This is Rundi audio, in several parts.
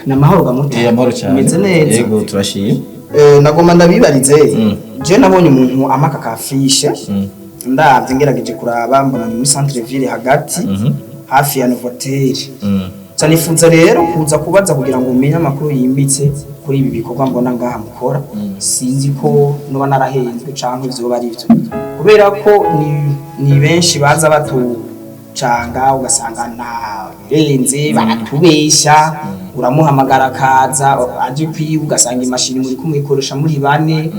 Ni amahoro gamuta? Eh, amahoro cyane. Umeze neza? Yego, turashimye. Nagomba ndabibarize. Je nabonye umuntu amaka ka affiche, ndavye ngerageje kuraba mbona ni muri centre ville hagati, hafi ya Novotel. Ca nifuza rero kuza kubaza kugira ngo umenye amakuru yimbitse kuri ibi bikorwa mbona ngaha mukora. Sinzi ko noba narahenzwe canke vyoba ari vyo, kubera ko ni benshi baza batucanga, ugasanga nta birenze, baratubesha. Uramuhamagara akaza aje kwiba, ugasanga imashini muri kumwikoresha muri bane,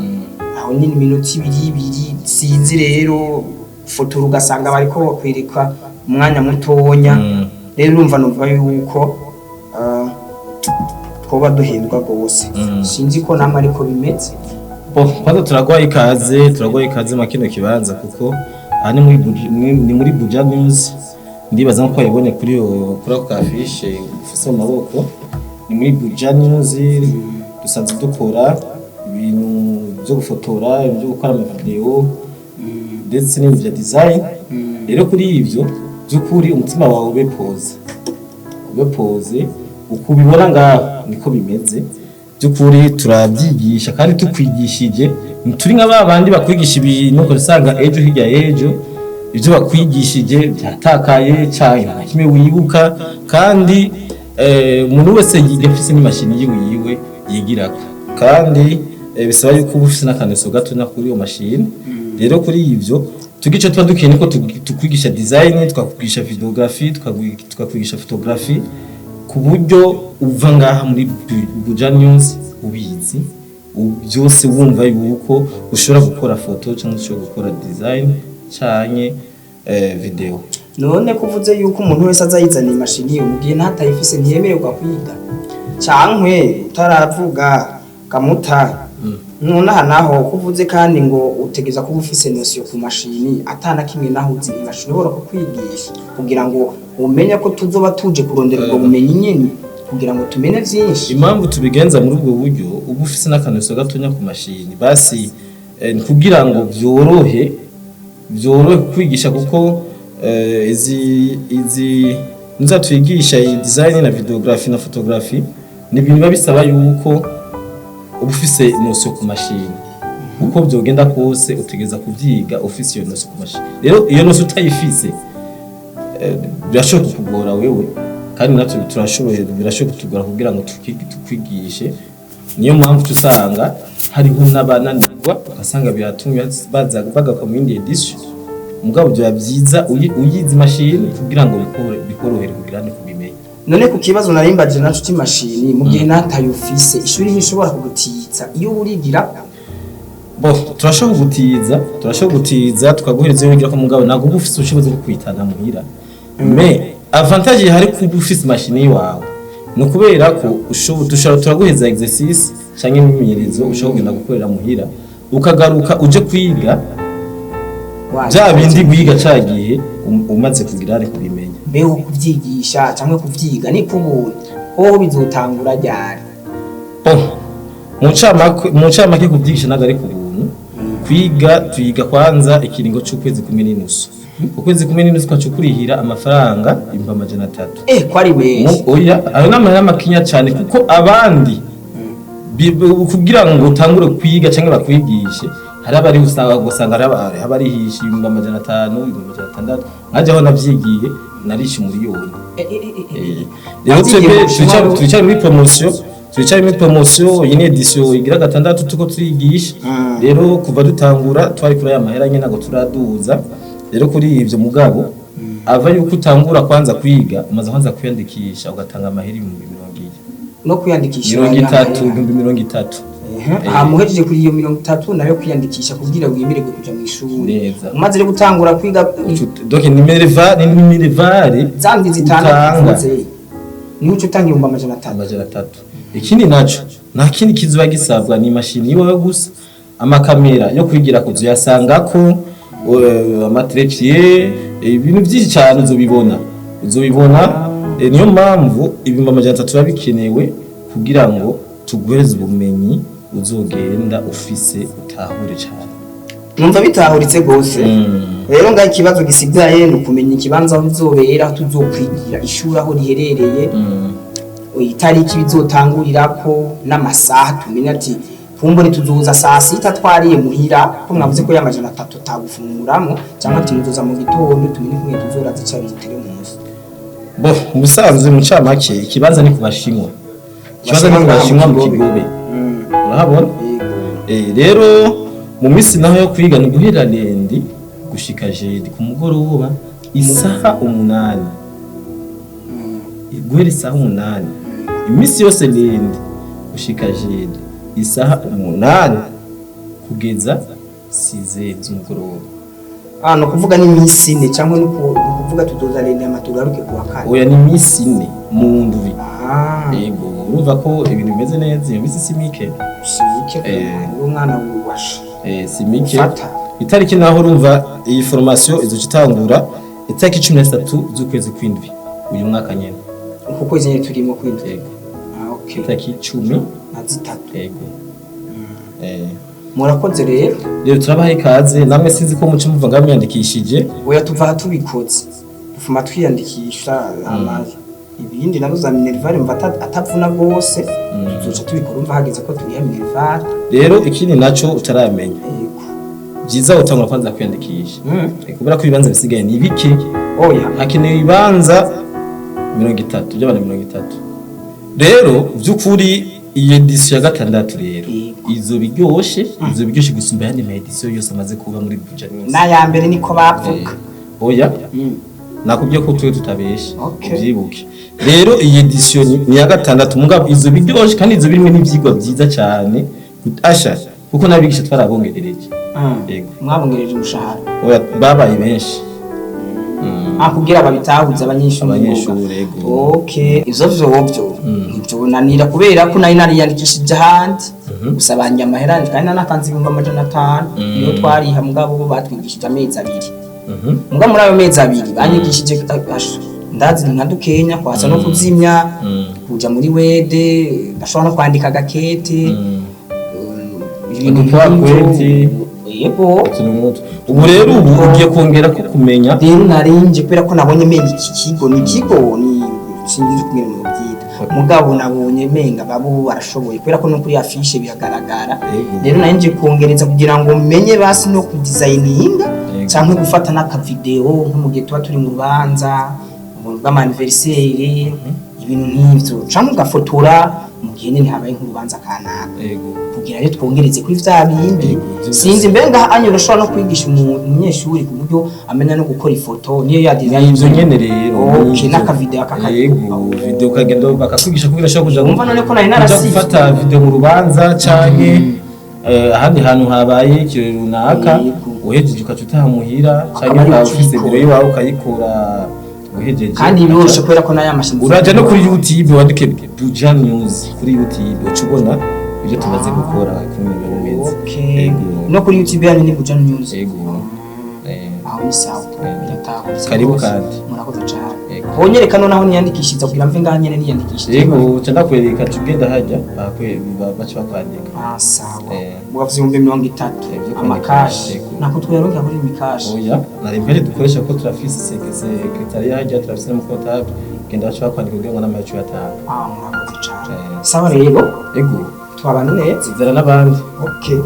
aho nyine iminota ibiri ibiri. Sinzi rero, fotora ugasanga bariko bakwereka umwanya mutonya. Rero urumva, numva yuko twoba duhendwa rwose. Sinzi ko namwe ariko bimeze. Bo, kwanza turaguhaye ikaze mu kino kibanza, kuko aha ni muri ni muri Buja News. Ndibaza ko wayibonye kuri ako kafishe ufise mu maboko. Ni muri Buja News, dusanzwe dukora ibintu byo gufotora, ibyo gukora ama vidéo, ndetse n'ibintu bya design. Rero kuri ivyo, by'ukuri umutima wawe ube posé, ube posé. Uko ubibona ngaho niko bimeze. By'ukuri turabyigisha, kandi tukwigishije turi nka ba bandi bakwigisha ibintu ugasanga ejo hirya y'ejo ibyo bakwigishije byatakaye cyane, nta kimwe wibuka. Kandi umuntu wese yiga afise n'imashini yiwe yiwe yigirako, kandi bisaba yuko uba ufise n'akaneso gatonya kuri iyo mashini. Rero kuri ivyo tugice tuba dukeneye ko tukwigisha design, tukakwigisha videography, tukakwigisha photography, ku buryo uva ngaha muri Buja News ubizi byose, wumva yuko ushobora gukora foto cyangwa ushobora gukora design canke vidéo. None ko uvuze yuko umuntu wese aza yizaniye imashini, iyo mu gihe ntatayifise ntiyemererwa kwiga, cankwe utaravuga gamuta? Nonaha naho ko uvuze kandi ngo utegeza kuba ufise notion ku mashini, atana kimwe naho uzi, imashini ishobora kukwigisha kugira ngo umenye ko tuzoba tuje kurondera ubwo bumenyi nyene kugira ngo tumenye vyinshi? Impamvu tubigenza muri ubwo buryo, uba ufise n'akaneso gatonya ku mashini basi, ni kugira ngo byorohe kwigisha, kuko izi nizo twigisha, iyi design na videography na photography, ni ibintu biba bisaba yuko uba ufise notion ku mashini. Uko byogenda kose utegeza kubyiga ufise iyo notion ku mashini. Rero iyo notion utayifise, birashobora kukugora wewe, kandi natwe turashoboye, birashobora kutugora kugira ngo tukwigishe. Niyo mpamvu tusanga hariho n'abananirwa, ugasanga biratumye baza bagaruka mu yindi édition. Mugabo byaba byiza uyizi imashini kugira ngo bikorohere kugira ngo kubimenya. None ku kibazo narimbaje naco c'imashini, mu gihe natayufise, ishuri ntishobora kugutitsa iyo urigira? Bo, turashobora gutiza tukaguhereza iyo wigira ko, mugabo ntabwo uba ufise ubushobozi bwo kwitana muhira. Mais avantage ihari kuba ufise imashini yawe ni ukubera ko dushobora, turaguhereza exercice canke imyimenyerezo ushobora kugenda gukorera muhira, ukagaruka uje kwiga bya bindi wiga ca gihe umaze kugira ari kubimenya. Mbeho kuvyigisha cyangwa kuvyiga ni kubuntu hoho bizotangura ryari? Bon, mu ncamake kuvyigisha ntabwo ari ku buntu. Kwiga tuyiga kwanza ikiringo c'ukwezi kumwe n'inusu. Ukwezi kumwe n'inusu twaca kurihira amafaranga 300,000. Eh, ko ari menshi? Oya, ayo ni amahera makinya cyane, kuko abandi kugira ngo utangure kwiga cyangwa bakwigishe, hari abari usanga ugasanga hari abarihisha 500,000, 600,000. Nkaje aho navyigiye narishe 1,000,000. Rero Wavyigiye twebwe mu Bushinwa? Turicari muri promotion. Iyi ni édition igira gatandatu tuko turigisha. Rero kuva dutangura twari kuri aya mahera nyene, ntabwo turaduza. Rero kuri ivyo, mugabo ava yuko utangura kwanza kwiga, umaze kwanza kwiyandikisha, ugatanga amahera 20,000. No kwiyandikisha? 30, 30,000. Hama uhejeje kuri iyo 30 nayo kwiyandikisha kugira wemererwe kuja mu ishuri, Neza. umaze rero gutangura kwiga? Donc ni minerval, ni minerval. Za ndwi zitandatu Utanga. uvuze, niho uca utanga 300,000? 300. Ikindi naco, nta kindi kizuba gisabwa, ni imashini iwawe gusa. Amakamera yo kwigira kuzuyasangako, ama trépied, ibintu byinshi cyane uzobibona. Niyo mpamvu 300,000 biba bikenewe kugira ngo tuguhereze ubumenyi uzogenda ufise, utahure cyane. Numva bitahuritse rwose. Rero ngaho ikibazo gisigaye ni ukumenya ikibanza aho bizobera, aho tuzokwigira, ishuri aho riherereye. Itariki bizotangurirako n'amasaha, tumenye ati kumbure tuzoza saa sita twariye muhira, ko mwavuze ko y'300 tagufunguramo, cyangwa ati muzoza mu gitondo, tumenye kumwe tuzora zica bitere munsi. Bo mu bisanzwe, mu ncamake, ikibanza ni ku Bashinwa, ikibanza ni ku Bashinwa mu Kigobe. Urahabona? Yego. Rero mu minsi naho yo kwiga ni guhera lundi gushika jeudi ku mugoroba isaha 8, guhera isaha 8 iminsi yose, lundi gushika jeudi isaha 8 kugeza 6 z'umugoroba. Ah, no kuvuga ni iminsi 4, cyangwa ni kuvuga tuzoza lundi hama tugaruke kuwa kane? Oya, ni iminsi 4 mu ndwi. Yego, urumva ko ibintu bimeze neza, iyo minsi si mike. Si mike. Uri umwana wubasha. Si mike. Ufata. Itariki naho, urumva iyi formation izoca itangura itariki 13 z'ukwezi kw'indwi uyu mwaka nyene. Uku kwezi nyine turimo kwindwi? Yego. Ah, okay. Itariki 10 na zitatu. Yego. Murakoze rero. Rero turabaha ikaze namwe, sinzi ko muce muva ngaho mwiyandikishije. Oya, tuva aha tubikoze, dufuma twiyandikisha, hama ibindi nazo za minerval mva atavuna rwose, tuzoca tubikora umva hageze ko turiha minerval. Rero ikindi naco utaramenya, Yego. byiza utangura kwanza kwiyandikisha. Kubera ko ibibanza bisigaye ni bike. Oya. Hakenewe ibibanza 30 by'abantu 30. Rero by'ukuri iyi édition ya gatandatu rero izo biryoshe, izo biryoshe gusumba ayandi ma édition yose amaze kuba muri Buja News. N'aya mbere niko bavuga. Oya, nakubwiye ko twe tutabesha. Okay. Ubyibuke rero, iyi édition ni iya gatandatu, mugabo izo biryoshe kandi izo birimwe n'ivyigwa byiza cyane asha, kuko n'abigisha twarabongerereje. Yego. Mwabongereje umushahara? Oya, babaye benshi. Ah, kugira babitahuze abanyeshuri. Abanyeshuri, yego. Okay, ivyo vyovyo ntivyonanira kubera ko nari nariyandikishije ahandi, gusa banjye amahera kandi nanatanze 500,000 niyo twariha, mugabo bo batwigishije amezi 2. Muga muri ayo mezi 2 banyigishije asha, ndazi nka dukenya kwasa no kuzimya, kuja muri wede, ndashobora no kwandika agakete, ibintu Udupakweti. nk'ivyo. Yego. Utuntu nk'utwo. Ubu rero ubu ugiye kongera ko kumenya. Rero narinje kubera ko nabonye menga iki kigo ni ikigo ni sinzi kumwe mu byita, mugabo nabonye menga babo barashoboye kubera ko no kuri affiche biragaragara. Yego. Rero narinje kongereza kugira ngo menye basi no kudesigninga cyangwa gufata n'akavideo nko mu gihe tuba turi mu rubanza rw'ama anniversaire, ibintu nk'ivyo, cyangwa ugafotora mu gihe nyene habaye nk'urubanza kanaka, kugira rero twongereze kuri vya bindi. Yego, vyose. Sinzi mbe ngaha anya urashobora no kwigisha umunyeshuri ku buryo amenya no gukora ifoto niyo ya design? Ni ivyo nyene rero. Okay. Nivyo. N'akavideo akaka. Yego, video ukagenda bakakwigisha kugira ushobora kuja Wumva none ko nari kuja narasivye. gufata video mu rubanza canke ahandi hantu habaye ikirori runaka. Yego. Uhejeje ukaca utaha muhira canke Akaba ari ukaba ufise ukiyikora. biro iwawe ukayikora uhejeje. Kandi biroroshe kubera ko n'aya mashini. Uraja no kuri YouTube wandike Buja News kuri YouTube, uca ubona ibyo tumaze gukora kumwe bimeze. Okay. Yego. No kuri YouTube yanyu ni Buja News? Yego. Aho ni sawa. Biratahuritse Karibu rwose. kandi. Murakoze cyane. Yego. Wonyereka noneho niyandikishiriza kugira mve ngaha nyene niyandikishije. Yego, uca ndakwereka tugenda hajya baca bakwandika. Ah, sawa. Mugavuze 30,000? Vyo kwandika, Amakashi? yego. Nako twayaronka muri mikashi? Oya, nari mbere dukoresha ko turafise secrétariat hajya, turafise n'umu comptable, genda baca bakwandika kugira ngo n'amayacu yatanga. Ah, murakoze cyane. Eh. Sawa rero. Yego. Twabana neza. Zara n'abandi. Okay.